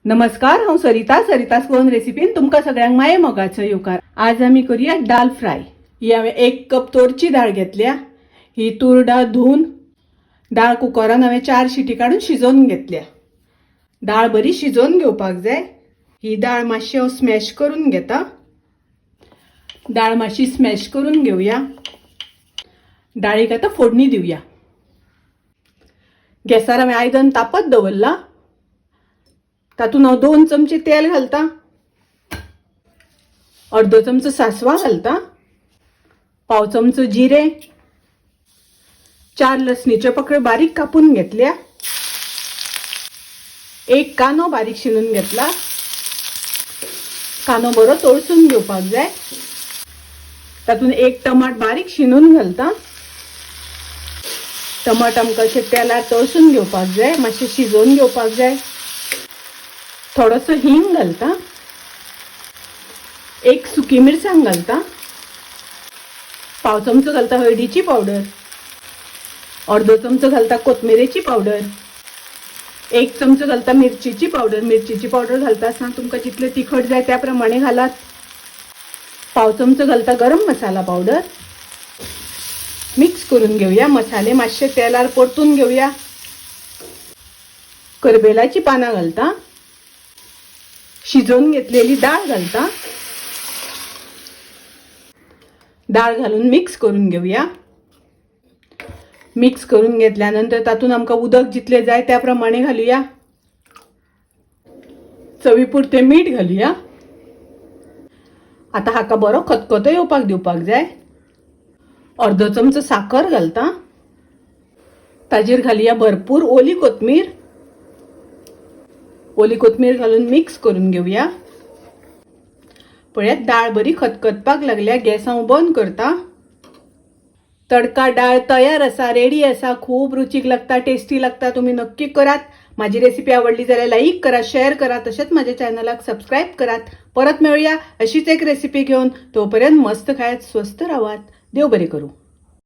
नमस्कार, हांव सरिता. सरितास गोवन रेसिपीन तुमकां सगळ्यांक माये मोगाचो येवकार. आज आमी करूया दाल फ्राय. ही हांवें 1 कप तोरची दाळ घेतल्या. ही तूर डाळ धुवन दाळ कुकरान हांवें 4 शिटी काडून शिजोवन घेतल्या. दाळ बरी शिजोवन घेवपाक जाय. ही दाळ मातशी हांव स्मॅश करून घेता. दाळ मातशी स्मॅश करून घेवया. डाळीक आतां फोडणी दिवया. गॅसार हांवें आयदन तापत दवरला. तातूंत हांव 2 चमचे तेल घालता, अर्दो चमचो सासवां घालता, 1/4 चमचो जिरें, 4 लसणीच्यो पाकळ्यो बारीक कापून घेतल्या, 1 कांदो बारीक शिनून घेतला. कांदो बरो तळसून घेवपाक जाय. तातूंत 1 टमाट बारीक शिनून घालता. टमाट आमकां अशें तेलार तळसून घेवपाक जाय, मातशें शिजोवन घेवपाक जाय. थोडोसो हिंग घालता, 1 सुकी मिरसांग घालता, 1/4 चमचो घालता हळदीची पावडर, अर्दो चमचो घालता कोथमिरेची पावडर, 1 चमचो घालता मिरचीची पावडर. मिरचीची पावडर घालता आसतना तुमकां जितले तिखट जाय त्या प्रमाणे घालात. 1/4 चमचो घालता गरम मसाला पावडर. मिक्स करून घेवया. मसाले मातशे तेलार परतून घेवया. करबेलाची पानां घालता, शिजोवन घेतलेली डाळ घालता. डाळ घालून मिक्स करून घेवया. मिक्स करून घेतल्यानंतर तातूंत आमकां उदक जितलें जाय त्या प्रमाणे घालुया. चवी पुरतें मीठ घालुया. आतां हाका बरो खतखतो येवपाक दिवपाक जाय. अर्दो चमचो साकर घालता. ताजेर घालुया भरपूर ओली कोथमीर. ओली कोथमीर घालून मिक्स करून घेवया. पळयात डाळ बरी खतखतपाक लागल्या. गॅस हांव बंद करता. तडका डाळ तयार आसा, रेडी आसा. खूब रुचीक लागता, टेस्टी लागता. तुमी नक्की करात. माझी रेसिपी आवडली जाल्यार लाईक करा, शेअर करा, तशेंच माझ्या चॅनलाक सबस्क्राईब करात. परत मेळुया अशीच एक रेसिपी घेवन. तोपर्यंत मस्त खायात, स्वस्थ रावात. देव बरें करूं.